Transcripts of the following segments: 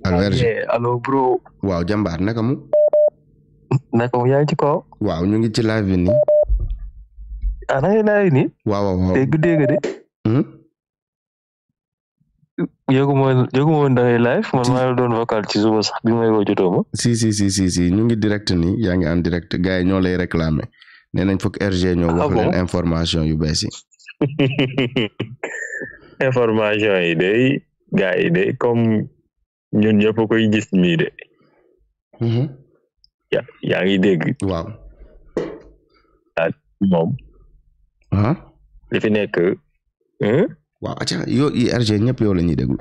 allo RG allo bro. waaw jàmbaar naka mu yaa ngi ci kaw. waaw ñu ngi ci live bi nii. ah na ngeen live nii. waaw dégg de. yëguma woon da ngay live man maa ngi doon vocal ci suba sax bi may woo jotoo ma. si ñu ngi direct nii yaa ngi en direct gars yi ñoo lay réclamer nee nañ foog RG ñoo wax leen information yu bees yi. information yi day gars yi day comme ñun ñëpp koy gis nii de. yaa ngi dégg. waaw. moom. li fi nekk. waaw acca yow RG ñëpp yow la ñuy déglu.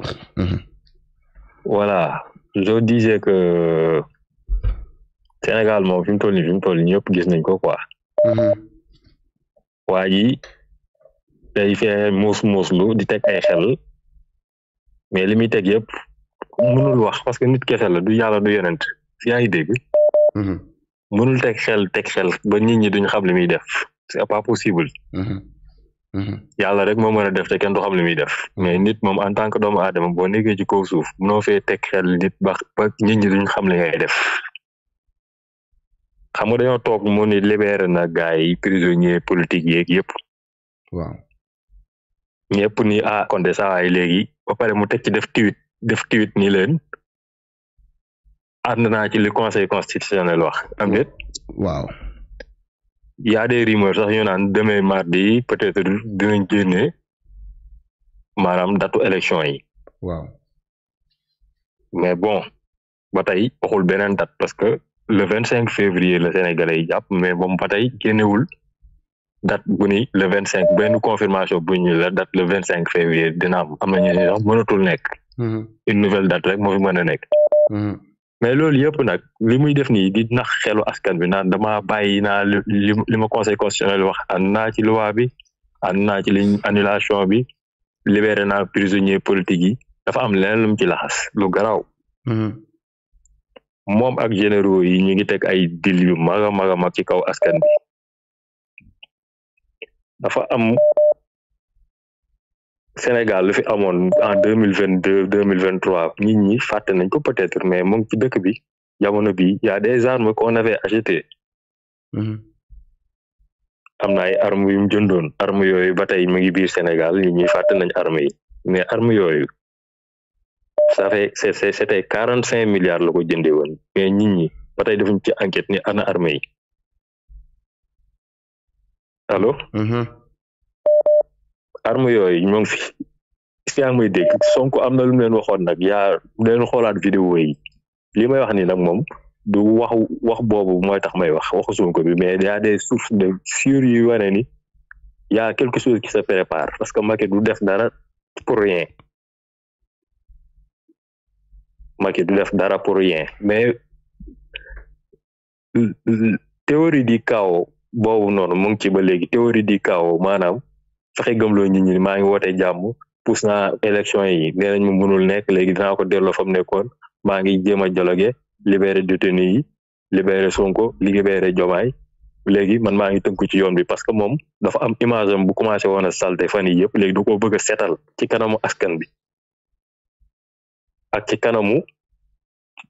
voilà je disais que Sénégal moom fi mu toll nii ñëpp gis nañ ko quoi. waa ji day fee muuslu di teg ay xel mais li muy teg yëpp mënul wax parce que nit kese la du yàlla du yonent yaa ngi dégg. mënul teg xel ba nit ñi duñ xam li muy def c'est pas possible. yàlla rek moo mën a def te kenn du xam li muy def mais nit moom en tant que doomu aadama boo nekkee ci kaw suuf mënoo fee teg xel nit ba nit ñi duñ xam li ngay def. xam nga dañoo toog mu ni libéré na gars yi prisonniers politiques yeeg yëpp. waaw. ñëpp ni kon de saa waay léegi ba pare mu teg ci def tweet ni leen ànd naa ci li conseil constitutionnel wax am déet. waaw. y a des rumeurs sax ñu naan demain mardi peut-être dinañ génne maanaam datu élection yi. waaw. mais bon ba tey waxul beneen date parce que le 25 février la Sénégalais yi jàpp mais moom ba tey génnewul date bu ni le 25 benn confirmation bu ñu la date le 25 février dina am na ñu ne sax mënatul nekk. une nouvelle date rek moo fi mën a nekk. mais loolu yëpp nag li muy def nii di nax xelu askan bi naan dama bàyyi naa li ma conseil constitutionnel wax ànd naa ci loi bi ànd naa ci ligne annulation bi libéré naa prisonnier politique yi dafa am leneen lu mu ci laxas lu garaaw. moom ak généraux yi ñu ngi teg ay dil yu mag a mag ci kaw askan bi dafa am Sénégal lu fi amoon en 2022 2023 nit ñi fàtte nañ ko peut-être mais mu ngi ci dëkk bi jamono bi y a des armes qu'on avait achetées. am na ay armes yu mu jëndoon armes yooyu ba tey mu ngi biir Sénégal nit ñi fàtte nañ armes yi mais armes yooyu ça fait c'était 45 milliards la ko jëndee woon mais nit ñi ba tey defuñ ci enquête ni ana armes yi allo. arme yooyu ñoo ngi fi est-ce que yaa ngi may dégg Sonko am na lu mu leen waxoon nag yaa leen xoolaat vidéo yi li may wax ni nag moom du wax boobu mooy tax may waxu Sonko bi mais y a des sources de sûres yu wane ni y a quelque chose qui se prépare parce que Macky du def dara pour rien mais théorie du chaos boobu noonu mu ngi ci ba léegi théorie du chaos maanaam fexe gëmloo nit ñi maa ngi woote jàmm pousse naa élection yi nee nañ mu mënul nekk léegi dinaa ko delloo fa mu nekkoon maa ngi jéem a dialoguer libéré détenus yi libéré Sonko libéré Diomaye léegi man maa ngi tënku ci yoon bi parce que moom dafa am image am bu commencé woon a salte fan yii yëpp léegi du ko bëgg a seetal ci kanamu askan bi ak ci kanamu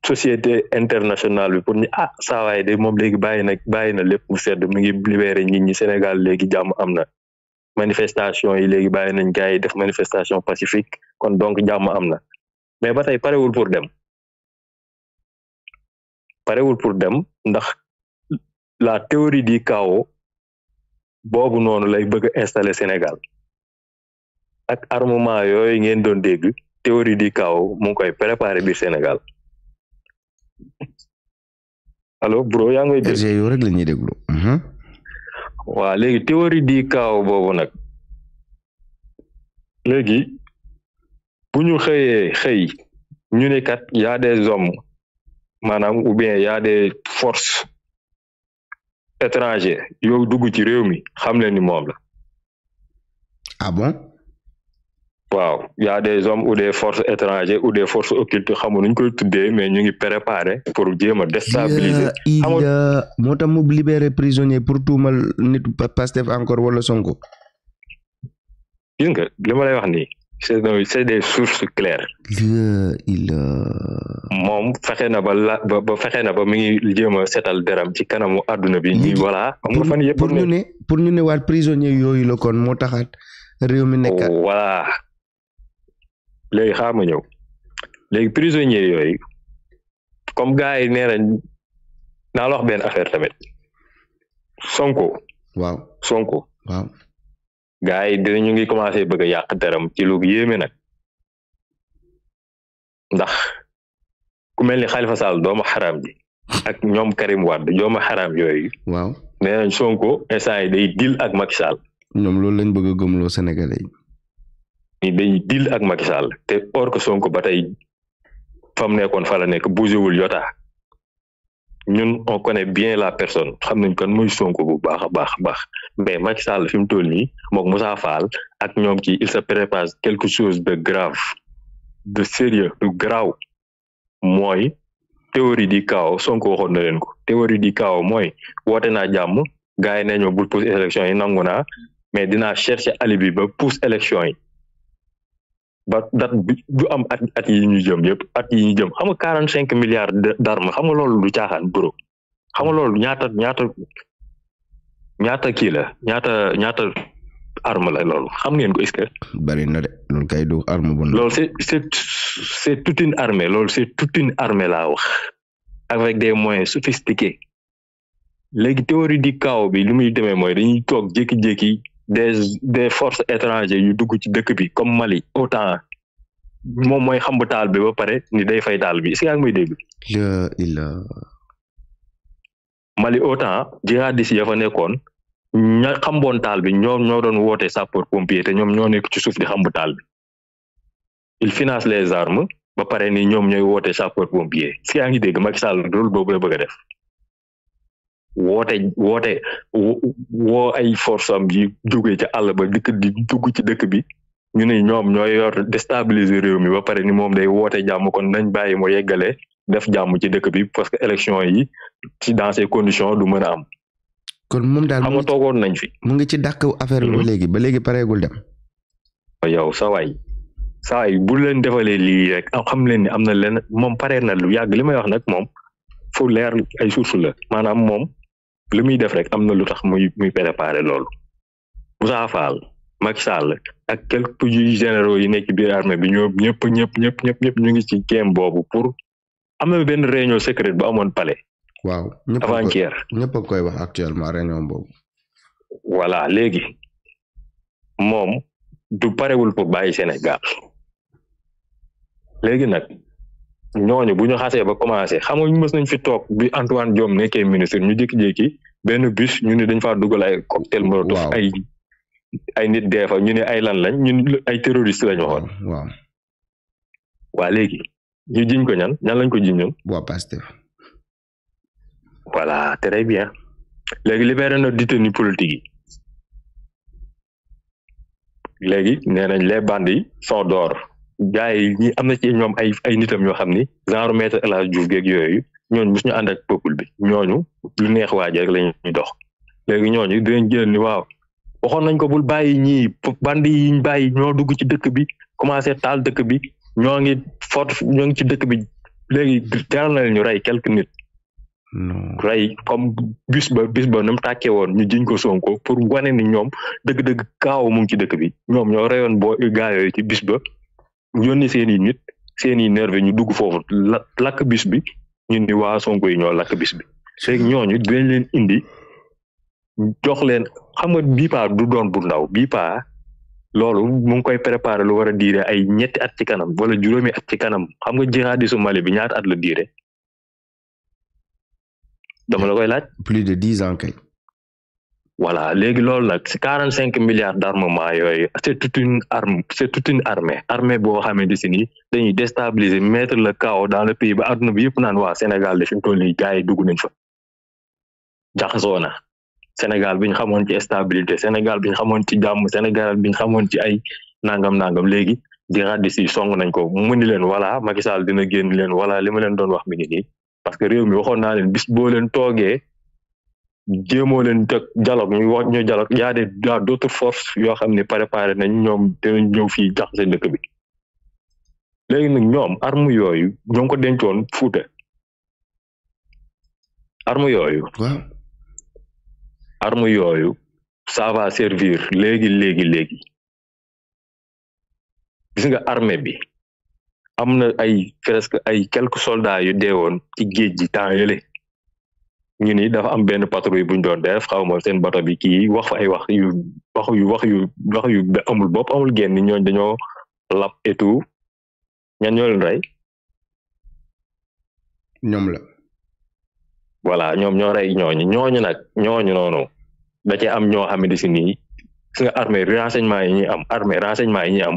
société internationale bi pour ñu saa waay de moom léegi bàyyi na lépp mu sedd mu ngi libéré nit ñi Sénégal léegi jàmm am na. manifestation yi léegi bàyyi nañ gars yi def manifestation pacifique kon donc jàmm am na mais ba tey parewul pour dem ndax la théorie du chaos boobu noonu lay bëgg a installer Sénégal ak armement yooyu ngeen doon dégg théorie du chaos mu ngi koy préparer biir Sénégal allo bro yaa ngi may dégg yow rek la ñuy déglu. waaw léegi théorie du chaos boobu nag léegi bu ñu xëy ñu ne kat y a des hommes maanaam ou bien y a des forces étrangères yow dugg ci réew mi xam leen ni moom la. ah bon. waaw y a des hommes ou des forces étrangères ou des forces occultes xamu nuñ koy tuddee mais ñu ngi préparer pour jéem a déstabiliser. moo tax mu libérer prisonnier pour tuumal nit Pastef encore wala Sonko. gis nga li ma lay wax nii c'est des sources claires. moom fexe na ba fexe na ba mi ngi jéem a seetal deram ci kanamu àdduna bi. ñi voilà xam nga fan yëpp pour ñu ne waat prisonnier yooyu la kon moo taxaat réew mi nekkaat. voilà léegi xaar ma ñëw léegi prisonnier yooyu comme gars yi nee nañ naa la wax benn affaire tamit Sonko. waaw Sonko. waaw. gars yi dinañu ngi commencé bëgg a yàq deram ci lu yéeme nag ndax ku mel ni Khalifa Sall doomu xaraam ji ak ñoom Karim Wade doomu xaraam yooyu. waaw nee nañ Sonko instant yi day deal ak Macky Sall. ñoom loolu lañ bëgg a gëmloo Sénégalais yi. day deal ak Macky Sall te or que Sonko ba tey fa mu nekkoon fa la nekk bougéwul yota ñun on connaît bien la personne xam nañ kon muy Sonko bu baax a baax mais Macky Sall fi mu toll nii mook Moussa Fall ak ñoom ci il se prépare quelque chose de grave de sérieux de grave mooy théorie du chaos Sonko waxoon na leen ko théorie du chaos mooy woote naa jàmm gars yi ne ñoo bul pousse élection yi nangu naa mais dinaa chercher alibi ba pousse élection yi ba date bi du am at yi ñu jëm yëpp at yi ñu jëm xam nga 45 milliards d'armes xam nga loolu du caaxaan bro xam nga loolu ñaata kii la ñaata arme la loolu xam ngeen ko est-ce que. bari na de loolu kay du arme bu. loolu c'est toute une armée loolu c'est toute une armée laa wax avec des moyens sophistiqués léegi théorie du chaos bi li muy demee mooy dañuy toog jékki-jékki. des forces étrangères yu dugg ci dëkk bi comme Mali autant moom mooy xamb taal bi ba pare ni day fay taal bi est-ce que yaa ngi may dégg. Mali autant jihadistes ya fa nekkoon ña xamboon taal bi ñoo doon woote sapeur pompier te ñoom ñoo nekk ci suuf di xamb taal bi il finance les armes ba pare ni ñoom ñooy woote sapeur pompier est-ce que yaa ngi dégg Macky Sall rôle boobu la bëgg a def. woo ay force am yi jógee ci àll ba dikk di dugg ci dëkk bi ñu ne ñoom ñooy yor déstabiliser réew mi ba pare ni moom day woote jàmm kon nañ bàyyi mu yeggale def jàmm ci dëkk bi parce que élection yi ci dans ces conditions du mën a am. kon moom daal xam nga toogoon nañ fi. mu ngi ci dàq affaire bi ba léegi pareegul dem. yow sa waay bu leen defalee lii rek xam leen ni am na leen moom pare na lu yàgg li may wax nag moom fu leer ay source la maanaam moom. li muy def rek am na lu tax muy préparer loolu Moussa Fall Macky Sall ak quelques généraux yi nekk biir armée bi ñoom ñëpp ñu ngi ci game boobu pour am na benn réunion secrète bu amoon palais. waaw avant-hier ñëpp a koy wax actuellement réunion boobu. voilà léegi moom du parewul pour bàyyi Sénégal léegi nag. ñooñu bu ñu xasee ba commencé xam nga ñu mës nañ fi toog bi Antoine Diome nekkee ministre ñu jékki-jékki benn bus ñu ne dañ faa dugal ay cocktail molotov ay nit dee fa ñu ne ay lan lañ ñu ay terroriste lañ waxoon. waaw waa léegi ñu jiñ ko ñan lañ ko jiñ ñun. waa Pastef. voilà très bien léegi libéré na détenu politique yi léegi nee nañ les bandits sont dehors. gars yi ñi am na ci ñoom ay nitam ñoo xam ni genre maître El Hadji Diouf geeg yooyu ñooñu mos ñu ànd ak peuple bi ñooñu lu neex waaje rek lañuy dox léegi ñooñu dinañ jël ni waaw waxoon nañ ko bul bàyyi ñii bandi yi ñu bàyyi ñoo dugg ci dëkk bi commencé taal dëkk bi ñoo ngi ci dëkk bi léegi jaral na leen ñu rey quelques nit rey comme bis ba nam tàkkee woon ñu jiñ ko Sonko pour wane ni ñoom dëgg-dëgg kaaw mu ngi ci dëkk bi ñoom ñoo reyoon boo gaa yooyu ci bis ba yónni seeni nit seeni nerve ñu dugg foofu lakk bis bi ñu ni waa Sonko yi ñoo lakk bis bi léegi ñooñu dinañ leen indi jox leen xam nga bii paa du doon bu ndaw bii paa loolu mu ngi koy préparer lu war a diire ay ñetti at ci kanam wala juróomi at ci kanam xam nga jihadisu Mali bi ñaata at la diire dama la koy laaj. plus de 10 ans kay. voilà léegi loolu nag si 45 milliards d'armement yooyu c'est toute une armée boo xamante si ni dañuy déstabiliser mettre le chaos dans le pays ba adduna bi yëpp naan waa Sénégal de fi mu toll nii gars yi dugg nañ fa jaxasoo na Sénégal bi ñu xamoon ci stabilité Sénégal bi ñu xamoon ci jàmm Sénégal bi ñu xamoon ci ay nangam léegi jihadistes yi song nañ ko mu ni leen voilà Macky Sall dina génn leen voilà li ma leen doon wax mi ngi nii parce que réew mi waxoon naa leen bis boo leen toogee jéemoo leen teg dialogue ñu dialogue y a d'autres forces yoo xam ne préparé nañ ñoom dinañ ñëw fii jaxase dëkk bi léegi nag ñoom arme yooyu ñoo ko dencoon Fuuta arme yooyu ça va servir léegi gis nga armée bi am na ay presque ay quelques soldats yu deewoon ci géej gi temps yële ñu ni dafa am benn patrouille buñ doon def xaw ma seen bato bi kii wax fa ay wax yu amul bopp amul genn ñooñ dañoo lap et tout ñan ñoo leen rey ñoom la voilà ñoom ñoo rey ñooñu nag noonu da cee am ñoo xamante si nii gis nga armée renseignement yi ñuy am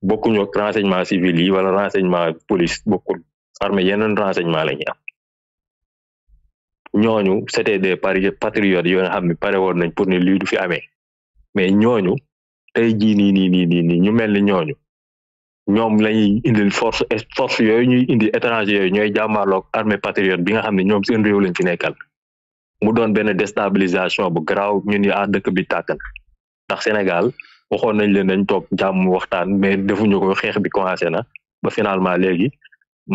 bokkuñu ak renseignement civil yi wala renseignement police bokkul armée yeneen renseignement la ñuy am ñooñu c'était des patriotes yoo nga xam ne pare woon nañ pour ne lii du fi amee mais ñooñu tey jii nii ñu mel ni ñoom lañuy indil force yooyu ñuy indi étranger yooyu ñooy jàmmaarloog armée patriote bi nga xam ne ñoom seen réew lañ fi nekkal mu doon benn déstabilisation bu garaaw ñu ni dëkk bi tàkk na ndax Sénégal waxoon nañ leen dañ toog jàmm waxtaan mais defuñu ko xeex bi commencé na ba finalement léegi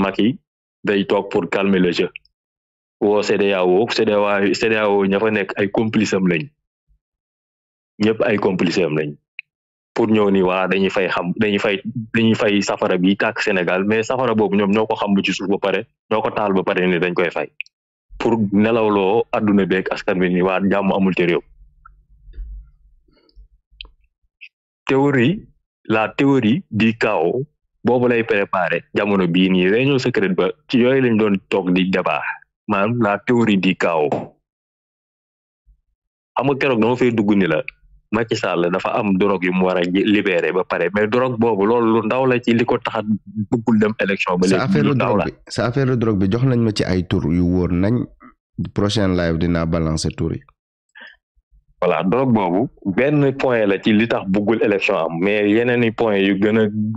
Macky day toog pour calmer le jeu woo CEDEAO ña fa nekk ay complice am lañ ñëpp ay complice am lañ pour ñëw ni dañuy fay safara bi tàkk Sénégal mais safara boobu ñoom ñoo ko xam lu ci suuf ba pare ñoo ko taal ba pare ni dañ koy fay pour nelawloo adduna beeg askan bi ni jàmm amul ci réew la théorie du chaos boobu lay préparé jamono bii nii réunion secrète ba ci yooyu lañ doon toog di débat maanaam la théorie du chaos xam nga keroog dama fay dugg ni la Macky Sall dafa am drogue yu mu war a libéré ba pare mais drogue boobu loolu lu ndaw la ci li ko tax a bëggul dem élection ba léegi sa affaire drogue bi jox nañ ma ci ay tur yu wóor nañ prochaine live dinaa balancer tur yi voilà drogue boobu benn point la ci li tax bëggul élection am mais yeneen i point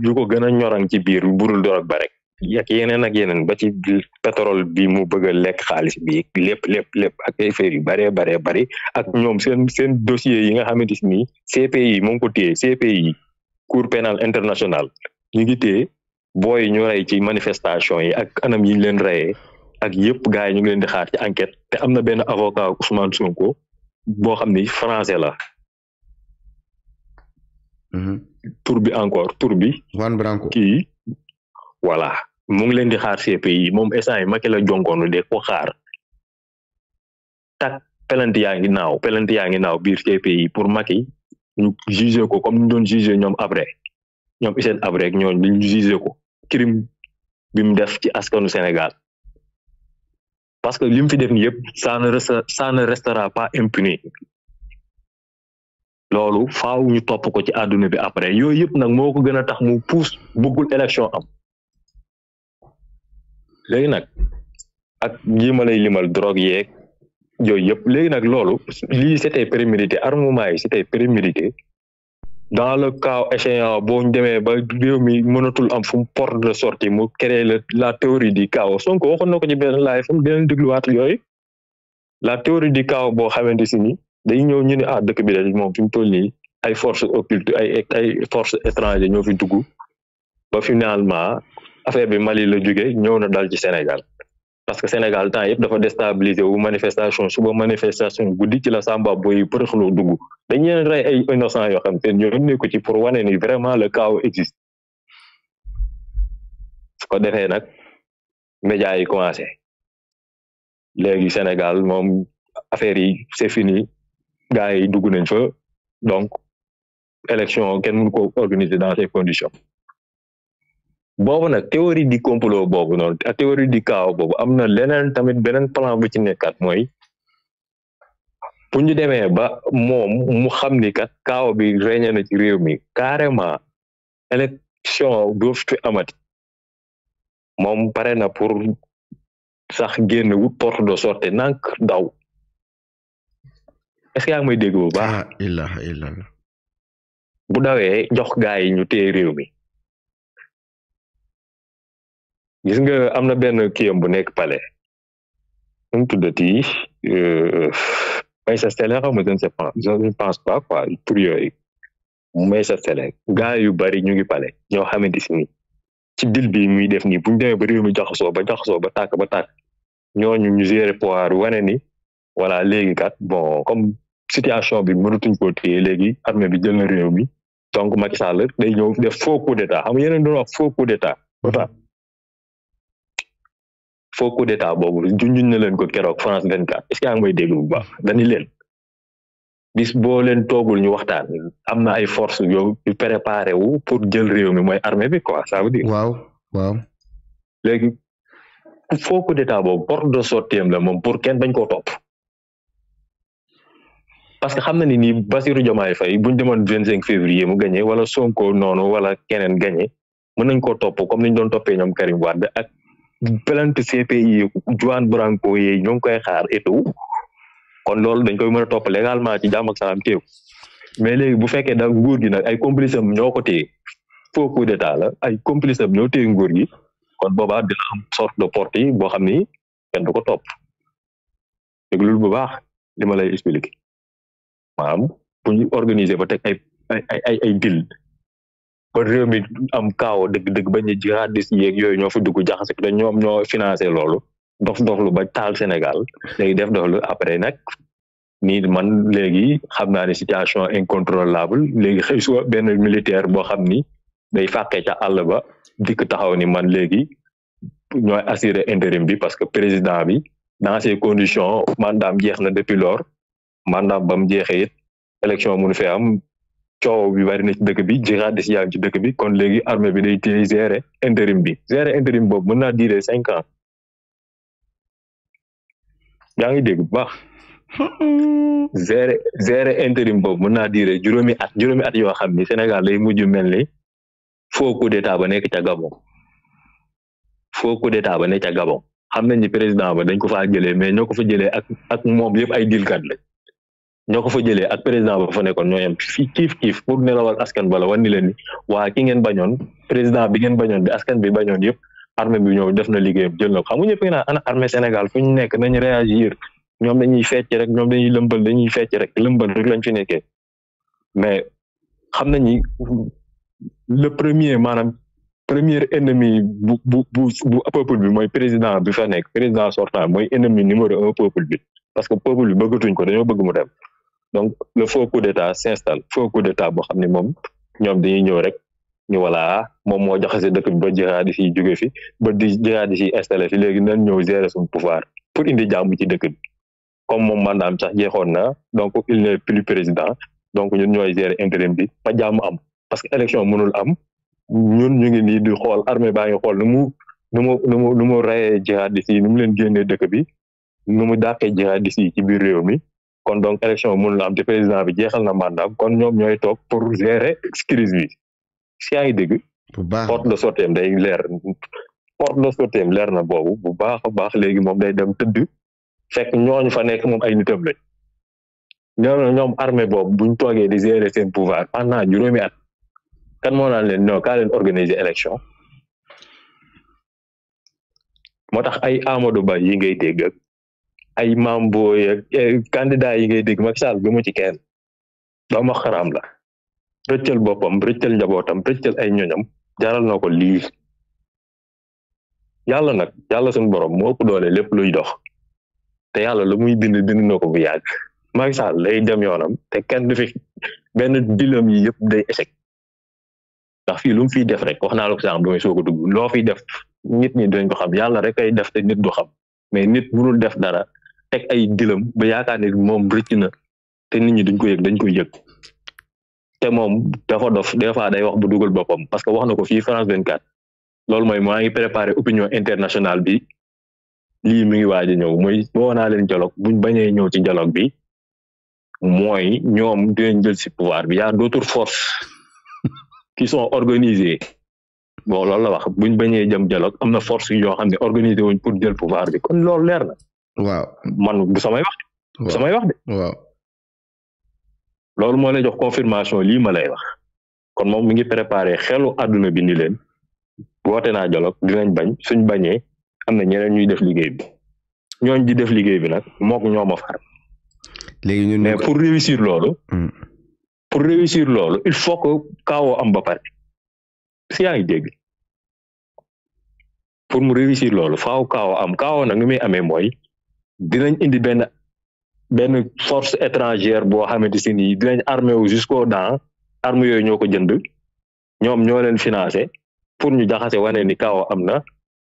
yu ko gën a ñorang ci biir burul drogue ba rek ak yeneen ba ci pétrole bi mu bëgg a lekk xaalis bi lépp ak affaire yu bari ak ñoom seen dossier yi nga xamante ni CPI moo ko téye CPI Cour pénale internationale ñu ngi téye booy ñu rey ci manifestation yi ak anam yi ñu leen reyee ak yëpp gars yi ñu ngi leen di xaar ci enquête te am na benn avocat Ousmane Sonko boo xam ni français la tur bi Juan Branco kii voilà mu ngi leen di xaar CPI moom instant yi Macky la jonkoonu de ko xaar tak pelante yaa ngi naaw biir CPI pour Macky ñu jugé ko comme ñu doon jugé ñoom Hissène Habré ñooñu ñu jugé ko crime bi mu def ci askanu Sénégal parce que li mu fi def ni yëpp ça ne restera pas impuni loolu faaw ñu topp ko ci àdduna bi après yooyu yëpp nag moo ko gën a tax mu pousse bëggul élection am léegi nag ak ma lay limal drogue yeeg yooyu yëpp léegi nag loolu lii c'était prémédité armement yi c'était prémédité dans le cas échéant boo ñu demee ba réew mi mënatul am fu mu porte de sortie mu créer la théorie du chaos Sonko waxoon na ko ci benn live am dinañ dégluwaat yooyu la théorie du chaos boo xamante si ni day ñëw ñu ne dëkk bi dañ moom fi mu toll nii ay forces occultes ay forces étrangères ñoo fi dugg ba finalement affaire bi Mali la jóge ñëw na dal ci Sénégal parce que Sénégal temps yëpp dafa déstabiliser wu manifestation suba manifestation guddi ci la Samba boy përëxloo dugg dañu leen rey ay innocents yoo xam te ñoo nekku ci pour wane ni vraiment le chaos existe su ko defee nag médias yi commencé léegi Sénégal moom affaire yi c'est fini gars yi dugg nañ fa donc élection kenn mënu ko organiser dans ces conditions boobu nag théorie du complot boobu noonu ak théorie du chaos boobu am na leneen tamit beneen plan bu ci nekkat mooy bu ñu demee ba moom mu xam ni kat chaos bi régné na ci réew mi carrément élection dootu fi amati moom pare na pour sax génn wut porte de sortie nank daw est-ce que yaa ngi may dégg bu baax bu dawee jox gaa yi ñu téye réew mi gis nga am na benn kiyam bu nekk palais mu tuddati may sa télé xam nga je ne pense pas quoi pour yooyu may sa télé gars yu bari ñu ngi pale ñoo xamante ni ci dil bi muy def nii bu ñu demee ba réew mi jaxasoo ba tàkk ñooñu ñu gérer pouvoir wane ni voilà léegi kat bon comme situation bi mënatuñ ko téye léegi armée bi jël na réew mi donc Macky Sall day ñëw def faux coup d'état xam nga yeneen doon wax faux coup d'état faux coup d'état boobu junjuñ na leen ko keroog France 24 est-ce que yaa ngi may dégg bu baax dañu leen bis boo leen toogul ñu waxtaan am na ay force yow yu préparé wu pour jël réew mi mooy armée bi quoi ça veut dire. waaw léegi faux coup d'état boobu porte de sortie la moom pour kenn bañ koo topp parce que xam na ni nii Bassirou Diomaye Faye buñ demoon 25 février mu gagné wala Sonko noonu wala keneen gagné mën nañ koo topp comme niñ doon toppee ñoom Karim Wade ak plainte CPI Juan Branco yi ñoo ngi koy xaar et tout kon loolu dañ koy mën a topp légalement ci jàmm ak salaam teew mais léegi bu fekkee da nguur gi nag ay complice am ñoo ko téye faux coup d'état la ay complice am ñoo téye nguur gi kon boobaa dina am sorte de porte yi boo xam ni kenn du ko topp déglul bu baax li ma lay expliquer maanaam bu ñu organiser ba teg ay dil ba réew mi am kaaw dëgg bañ a jihadiste yeeg yooyu ñoo fa dugg jaxase te ñoom ñoo financé loolu dof-doflu ba taal Sénégal léegi def doflu après nag nii man léegi xam naa ne situation incontrôlable léegi xëy suba benn militaire boo xam ni day fàqee ca àll ba dikk taxaw ni man léegi ñooy assurer intérim bi parce que président bi dans ces conditions mandaam jeex na depuis lors mandaam ba mu jeexee it élection mënu fee am coow bi bari na ci dëkk bi jihadiste yaa ngi ci dëkk bi kon léegi armée bi day téye gérer intérim boobu mën naa durer 5 ans yaa ngi dégg bu baax gérer intérim boobu mën naa durer juróomi at yoo xam ni Sénégal lay mujj mel ni faux coup d'état ba nekk ca Gabon xam nañ ni président ba dañ ko faa jëlee mais ñoo ko fa jëlee ak moom yëpp ay dilkat la ñoo ko fa jëlee ak président ba fa nekkoon ñoo yem fii kiif pour nelawal askan bala wan ni leen ni waa ki ngeen bañoon président bi ngeen bañoon bi askan bi bañoon yëpp armée bi ñëw def na liggéeyam jël na ko xam nga ñëpp naan ana armée Sénégal fu ñu nekk nañ réagir ñoom dañuy fecc rek ñoom dañuy lëmbal rek lañ fi nekkee mais xam nañ ni le premier ennemi bu peuple bi mooy président bi fa nekk président sortant mooy ennemi numéro 1 peuple bi parce que peuple bi bëggatuñ ko dañoo bëgg mu dem donc le faux coup d'état s'installe faux coup d'état boo xam ne moom ñoom dañuy ñëw rek ñu voilà moom moo jaxase dëkk bi ba jihadiste yi jóge fi ba di jihadiste yi installé fi léegi nañ ñëw gérer suñu pouvoir pour indi jàmm ci dëkk bi comme moom mandaam sax jeexoon na donc il n'est plus président donc ñun ñooy gérer intérim bi ba jàmm am parce que élection mënul am ñun ñu ngi nii di xool armée baa ngi xool nu mu rayee jihadiste yi nu mu leen génnee dëkk bi nu mu dàqee jihadiste yi ci biir réew mi kon donc élection mënul am te président bi jeexal na mandaam kon ñoom ñooy toog pour gérer crise bi si yaa ngi dégg porte de sortie day leer na boobu bu baax a baax léegi moom day dem tëdd fekk ñooñu fa nekk moom ay nitam lañ ñoom armée boobu buñ toogee di gérer seen pouvoir pendant juróomi at kan moo naan leen non kaa leen organiser élection moo tax ay Amadou Ba yi ngay dégg ak ay Mambo ak candidat yi ngay dégg Macky Sall bi mu ci kenn doomu xaraam la rëccal boppam rëccal njabootam rëccal ay ñoñam jaral na ko lii yàlla suñu borom moo ëpp doole lépp luy dox te yàlla lu muy bind na ko bu yàgg Macky Sall lay dem yoonam te kenn du fi benn dilam yi yëpp day échec ndax fii lu mu fiy def rek wax naa la ko sànq damay soog a dugg loo fiy def nit ñi dañ ko xam yàlla rek ay def te nit du xam mais nit mënul def dara teg ay dilam ba yaakaar ne moom rëcc na te nit ñi dañ koy yëg te moom dafa dof des fois day wax bu dugal boppam parce que wax na ko fii France 24 loolu mooy maa ngi préparé opinion internationale bi lii mi ngi waaj a ñëw mooy boo naa leen dialogue buñ bañee ñëw ci dialogue bi mooy ñoom dinañ jël si pouvoir bi y a d'autres forces qui sont organisées bon loolu la wax buñ bañee jëm dialogue am na force yoo xam ne organisé wuñ pour jël pouvoir bi kon loolu leer na. waaw man du samay wax. de. waaw. loolu moo lay jox confirmation lii ma lay wax kon moom mi ngi préparé xelu àdduna bi ni leen woote naa dialogue dinañ bañ suñ bañee am na ñeneen ñuy def liggéey bi ñooñ di def liggéey bi nag mook ñoo ma far. léegi ñun mais pour réussir loolu il faut que kaawoo am ba pare si yaa ngi dégg pour mu réussir loolu faaw kaawoo nag ni muy amee mooy dinañ indi benn force étrangère boo xamante si nii dinañ armé wu jusqu'aux dents arme yooyu ñoo ko jënd ñoom ñoo leen financé pour ñu jaxase wane ni kaawoo am na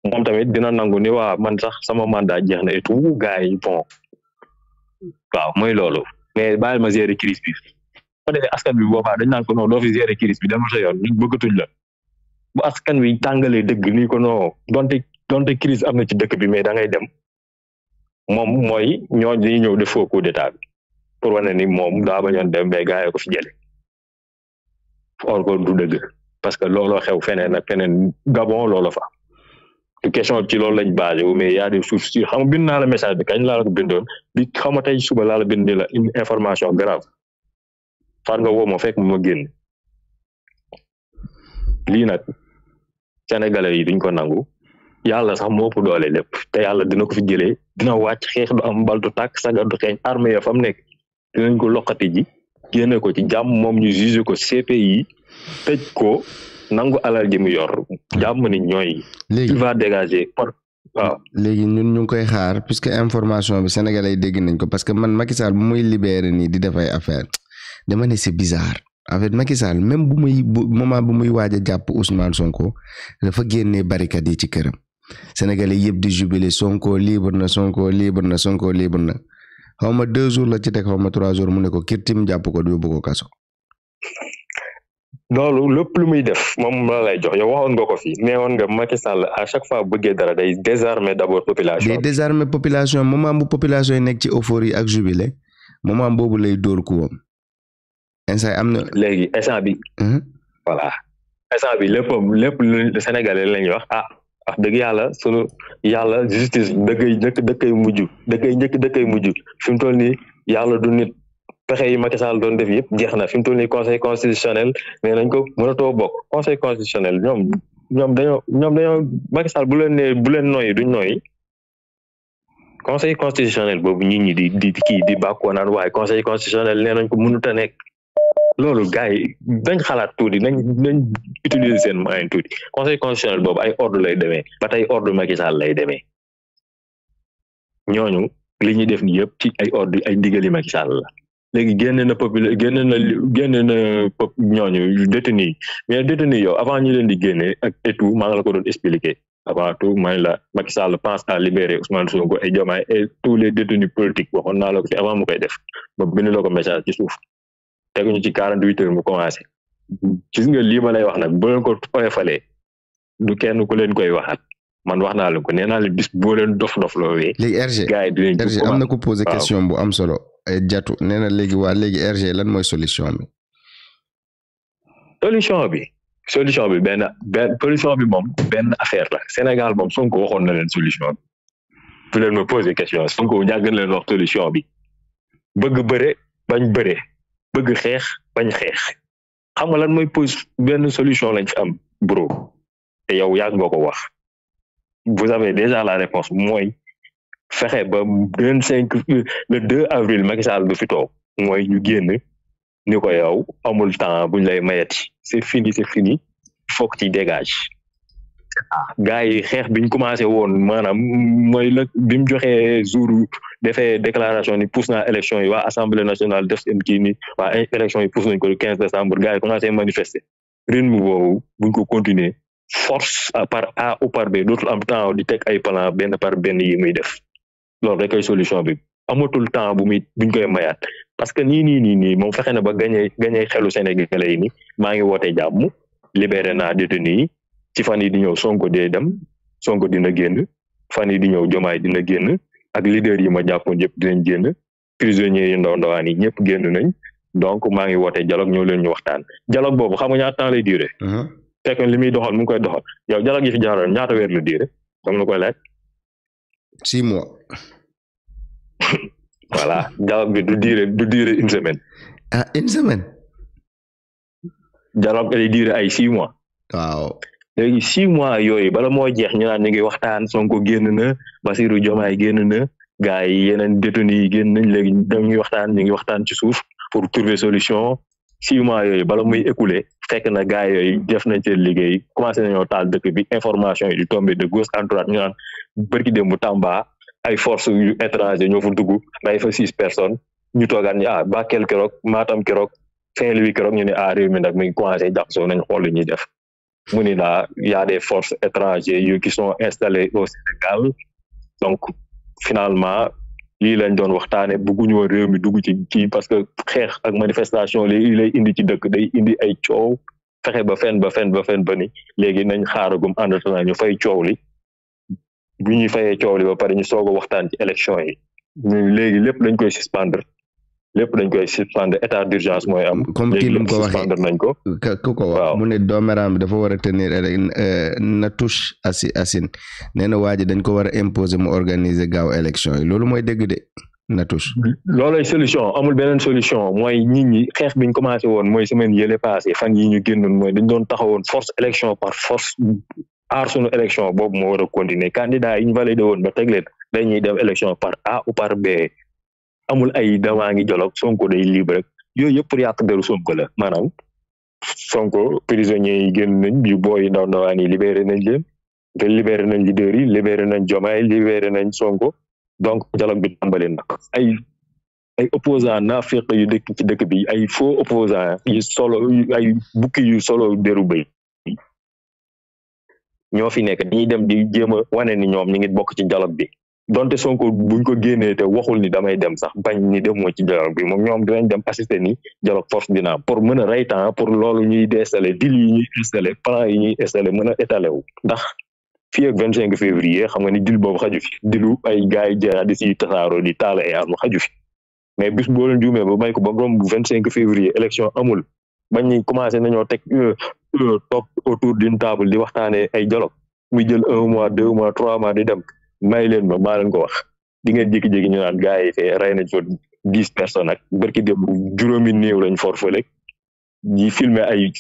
moom tamit dina nangu ni waa man sax sama mandat jeex na et tout gars yi bon waaw mooy loolu mais bàyyil ma gérer crise bi ko defee askan bi boobaa dañ naan ko non doo fi gérer crise bi dama sa yoon ñun bëggatuñ la bu askan wi tàngalee dëgg nii ko non donte crise am na ci dëkk bi mais da ngay dem moom mooy ñoo dañuy ñëw def faux coup d'état bi pour wane ni moom daa bañoon dem mais gars yi ko fi jële or ko du dëgg parce que looloo xew feneen ak feneen Gabon loolo fa du question ci loolu lañ basé wu mais y a des sources sûres xam nga bind naa la message bi kañ laa la ko bindoon bi xam nga tey suba laa la bind la une information grave far nga woo ma fekk mu ma génn lii nag sénégalais yi duñ ko nangu yàlla sax moo ëpp doole lépp te yàlla dina ko fi jëlee dina wàcc xeex du am bal du tàkk sagar du xeeñ armée ya fa mu nekk dinañ ko loqati ji génne ko ci jàmm moom ñu juge ko CPI tëj ko nangu alal ji mu yor jàmm ni ñooy il va dégager waaw léegi ñun ñu ngi koy xaar puisque information bi sénégalais yi dégg nañ ko parce que man Macky Sall bu muy libéré nii di def ay affaire dama ne c'est bizarre en fait Macky Sall même moment bu muy waaj a jàpp Ousmane Sonko dafa génnee barricade yi ci këram sénégalais yëpp di jubilé Sonko libre na Sonko libre na Sonko libre na xaw ma 2 jours la ci teg xaw ma 3 jours mu ne ko kirtim jàpp ko yóbbu ko kaso. loolu lépp lu muy def moom la lay jox yow waxoon nga ko fii nee woon nga Macky Sall à chaque fois bëggee dara day désarmer d'abord population. day désarmer population moment bu population yi nekk ci euphorie ak jubilé moment boobu lay dóor ku woom. instant am na léegi instant bi. voilà instant bi lépp lu Sénégalais lañuy wax wax dëgg yàlla justice dëkkay mujj fi mu toll nii yàlla du nit pexe yi Macky Sall doon def yëpp jeex na fi mu toll nii conseil constitutionnel nee nañ ko mënatoo bokk conseil constitutionnel ñoom dañoo Macky Sall bu leen nooyi duñ nooyi conseil constitutionnel boobu nit ñi di bàkkoo naan waaye conseil constitutionnel nee nañ ko mënut a nekk loolu gars yi dañ xalaat tuuti nañ utiliser seen moyen tuuti conseil constitutionnel boobu ay ordre lay demee ba tey ordre Macky Sall lay demee ñooñu li ñuy def ni yëpp ci ay ordre ay ndigali Macky Sall la léegi génne na ñooñu détenu mais détenu yow avant ñu leen di génne ak et tout maa ngi la ko doon expliquer avant tout mooy la Macky Sall pense à libérer Ousmane Sonko et Diomaye et tous les détenus politiques waxoon naa la ko fi avant mu koy def ba bind la ko message ci suuf teguñu ci 48 heures mu commencé gis nga lii ma lay wax nag bu leen ko oyofalee du kenn ku leen koy waxaat man wax naa leen ko nee naa leen bis boo leen dof loowee. léegi RG am na ko poser question bu am solo jatu nee na léegi RG lan mooy solution bi. solution bi moom benn affaire la Sénégal moom Sonko waxoon na leen solution bi bu leen ma poser question Sonko ñàgg leen wax solution bi bëgg bëre bañ bëre. bëgg xeex bañ xeex xam nga lan mooy benn solution lañ fi am bro te yow yàgg nga ko wax vous avez déjà la réponse mooy fexe ba le 2 avril Macky Sall du fi toog mooy ñu génn ni ko yow amul temps buñ lay mayeti c'est fini faut que tu dégages gars yi xeex biñ commencé woon maanaam mooy la bi mu joxee jour defee déclaration ni pousse naa élection yi waa assemblée nationale def seen kii ni waa élection yi pousse nañ ko le 15 décembre gars yi commencé manifester rythme boobu buñ ko continuer force par A ou par B dootul am temps di teg ay plan benn par benn yi muy def loolu rek ay solution bi amatul temps buñ koy mayaat parce que nii moom fexe na ba gañee xelu Sénégalais yi ni maa ngi woote jàmm libéré naa détenu yi ci fan yi di ñëw Sonko dina génn fan yi di ñëw Diomaye dina génn ak leader yi ma jàppoon yëpp dinañ génn prisonniers yi ndawaan yi ñëpp génn nañ donc maa ngi woote dialogue ñëw leen ñu waxtaan dialogue boobu xam nga ñaata temps lay durer. fekk li muy doxal mu ngi koy doxal yow dialogue yi fi jaaroon ñaata weer la durer dama la koy laaj. 6 mois. voilà dialogue bi du durer une semaine. une semaine. dialogue lay durer ay 6 mois. waaw. léegi 6 mois yooyu bala moo jeex ñu naan ñu ngi waxtaan Sonko génn na Bassirou Diomaye génn na gars yi yeneen détenus yi génn nañ léegi ñu ngi waxtaan ci suuf pour trouver solution 6 mois yooyu bala muy écoulé fekk na gars yooyu def nañ seen liggéey commencé nañoo taal dëkk bi information yi di tombé de gauche à droite ñu naan bërki démb bu Tamba ay forces yu étranger ñoo fa dugg rey fa 6 personnes ñu toogaan ñu Bakel keroog Matam keroog Saint-Louis keroog ñu ne réew mi nag mi ngi commencé jaxasoo nañ xool li ñuy def mu ni y a des forces étrangères yu qui sont installées au Sénégal donc finalement lii lañ doon waxtaane bëgguñu woon réew mi dugg ci kii parce que xeex ak manifestation li lay indi ci dëkk day indi ay coow fexe ba fen ba ni léegi nañ xaaragum àndatana ñu fay coow li bu ñuy fayee coow li ba pare ñu soog a waxtaan ci élection yi léegi lépp dañ koy suspendre état d'urgence mooy am. comme kii lu ko waxee suspendre nañ ko. ku ko wax mu ne dooméram bi dafa war a tenir Natouche Assine nee na waa ji dañ ko war a imposer mu organiser gaaw élection yi loolu mooy dégg de Natouche. loolay solution amul beneen solution mooy nit ñi xeex biñ commencé woon mooy semaine yële passé fan yi ñu génnoon mooy dañ doon taxawoon force élection par force aar sunu élection boobu moo war a continuer candidat yi ñu validé woon ba teg leen dañuy dem élection par A ou par B. amul ay damaa ngi jolog Sonko day libre rek yooyu yëpp pour yàq deru Sonko la maanaam Sonko prisonniers yi génn nañ yu booy ndaw ndawaan yi libéré nañ leen te libéré nañ leaders yi libéré nañ Diomaye libéré nañ Sonko donc dialogue bi tàmbali na ay opposants naafeq yu dëkk ci dëkk bi ay faux opposants yu solo ay bukki yu solo deru bëy ñoo fi nekk dañuy dem di jéem a wane ni ñoom ñu ngi bokk ci dialogue bi donte Sonko buñ ko génnee te waxul ni damay dem sax bañ ni demoo ci dialogue bi moom ñoom dinañ dem assister ni dialogue force dina pour mën a rey temps pour loolu ñuy installé dil yi ñuy installé plan yi ñuy installé mën a étalé wu ndax fii ak 25 février xam nga ni dil boobu xaju fi dilu ay gars yi jara di si tasaaroo di taal ay armes xaju fi mais bis boo leen juumee ba may ko ba romb 25 février élection amul bañ ñi commencé nañoo teg toog autour d'une table di waxtaanee ay dialogue muy jël 1 mois 2 mois 3 mois di dem may leen maa leen ko wax di ngeen jékki-jékki ñu naan gars yi fee rey nañ fa 10 personnes ak barki dem juróomi néew lañ forfale di filmer ay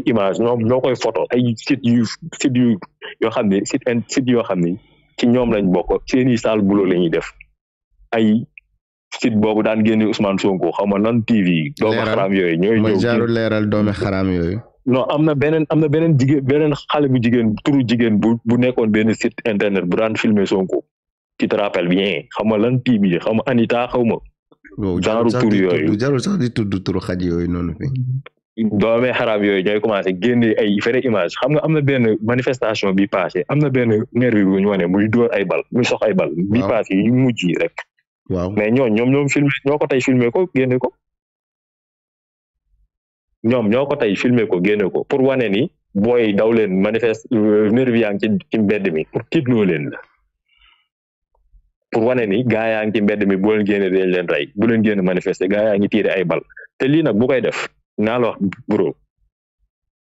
image ñoo koy photo ay site yoo xam ne site yoo xam ne ci ñoom lañ bokk seeni sale boulot la ñuy def ay site boobu daan génne Ousmane Sonko xaw ma lan TV doomu xaraam yooyu ñooy ñëw jaaru leeral doomu xaraam yooyu non am na beneen jigéen beneen xale bu jigéen turu jigéen bu nekkoon benn site internet bu daan filmer Sonko tu te rappelles bien xam nga lan TV xam nga Anita xaw ma genre tur yooyu jarul sax di tudd turu xaj yooyu noonu fi doomee xaraam yooyu ñooy commencé génne ay vrai image xam nga am na benn manifestation bi passé am na benn nervi bu ñu wane muy dóor ay bal muy sox ay bal bi passé yu mujj yi rek waaw mais ñoom filmé ñoo ko tey filmé ko génne ko ñoom ñoo ko tey filmé ko génne ko pour wane ni booy daw leen manifeste nervi yaa ngi ci mbedd mi pour tiitloo leen la pour wane ni gaa yaa ngi ci mbedd mi boo leen génne dañ leen rey bu leen génn manifester gaa yaa ngi tiire ay bal te lii nag bu koy def naa la wax bro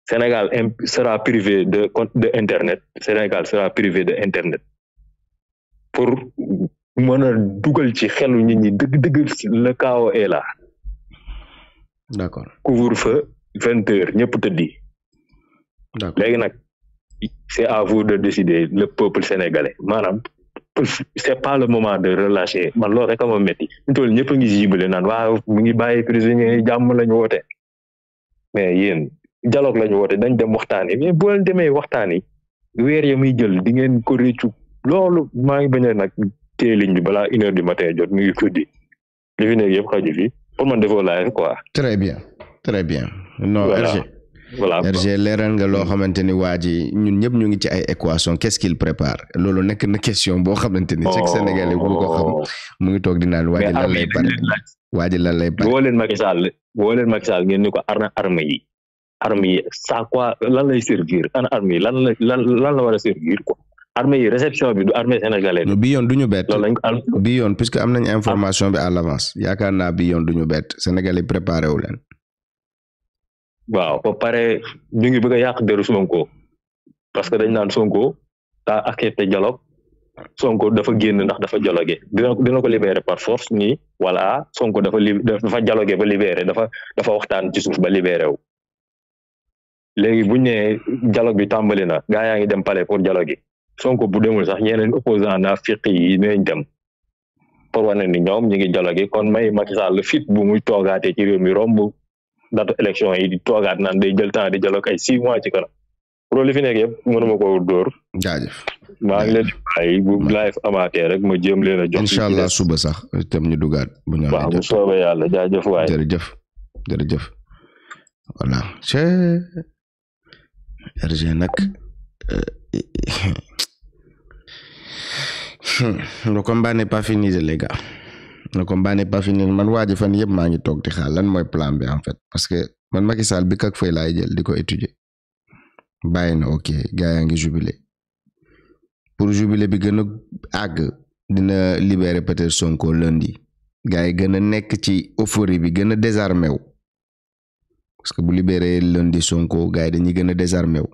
Sénégal sera privé de internet Sénégal sera privé de internet pour mën a dugal ci xelu nit ñi dëgg le chaos est là. D'accord. Couvre-feu 20h ñëpp tëddi. D'accord. Léegi nag c'est à vous de décider le peuple sénégalais maanaam c'est pas le moment de relâcher man loolu rek a ma métti ñu toll ñëpp a ngi jibale naan waaw mu ngi bàyyi prisonniers jàmm lañu woote mais yéen dialogue lañu woote dañ dem waxtaani mais boo leen demee waxtaani weer ya muy jël di ngeen ko réccu loolu maa ngi bañ a nag téye ligne bi balaa 1h du matin jot mu ngi guddi li fi nekk yëpp xaju fi pour man defoo live quoi. Très bien non voilà. RG voilà RG leeral nga loo xamante ni waa ji ñun ñëpp ñu ngi ci ay équation qu'est-ce qu'il prépare loolu nekk na question boo xamante ni chaque Sénégalais bu ko xam mu ngi toog di naan waa ji lan lay pare waa ji lan lay pare woo leen Macky Sall ngeen ni ko arme yi ça quoi lan lay servir ana arme yi lan la war a servir quoi arme yi réception bi du armée sénégalaise bi yoon duñu bett loolu bi yoon puisque am nañ information bi à l'avance yaakaar naa bi yoon duñu bett Sénégalais préparé wu leen waaw ba pare ñu ngi bëgg a yàq deru Sonko parce que dañ naan Sonko daa accepté dialogue Sonko dafa génn ndax dafa dialogué dina ko libérer par force nii voilà Sonko dafa dialogué ba libéré dafa waxtaan ci suuf ba libéré wu léegi buñ ne dialogue bi tàmbali na gaa yaa ngi dem palais pour dialoguer Sonko bu demul sax ñeneen opposant na fiq yi nañ dem pour wane ni ñoom ñu ngi dialogue kon may Macky Sall fit bu muy toogaatee ci réew mi romb date élection yi di toogaat naan day jël temps di dialogue ay 6 mois ci kanam loolu li fi nekk yëpp mënuma ko dóor. jaajëf maa ngi leen di bàyyi bu live amaatee rek ma jéem leen a jox. incha allah suba sax itam ñu dugaat bu ñu waaw bu soobee yàlla jaajëf waay. jërëjëf voilà RG nag le combat n'est pas fini les gars le combat n'est pas fini man waa ji fan yëpp maa ngi toog di xaar lan mooy plan bi en fait parce que man Macky Sall bi kak fay laay jël di ko étudier bàyyi na ok gars yaa ngi jubilé pour jubilé bi gën a àgg dina libérer peut-être Sonko lundi gars yi gën a nekk ci euphorie bi gën a désarmé wu parce que bu libérer lundi Sonko gars yi dañuy gën a désarmé wu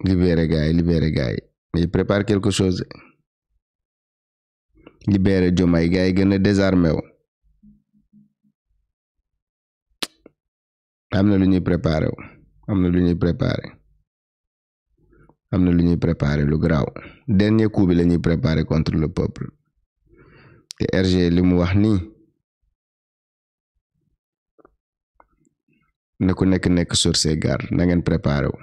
libérer gars yi mais prépare quelque chose libérer Diomaye gars yi gën a désarmé wu am na lu ñuy préparé lu garaaw dernier coup bi la ñuy préparé contre le peuple te RG li mu wax nii na ku nekk sur ses gardes na ngeen préparé wu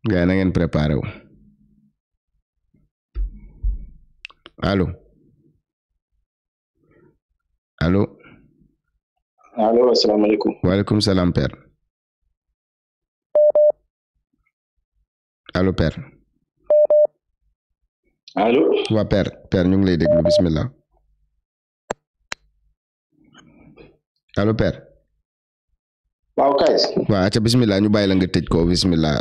gars na ngeen préparé wu allo asalaamaaleykum. waaleykum salaam père allo père. allo. waa père ñu ngi lay déglu bismillah allo père. waaw kay. waa acca bismillah ñu bàyyi la nga tëj ko bismillah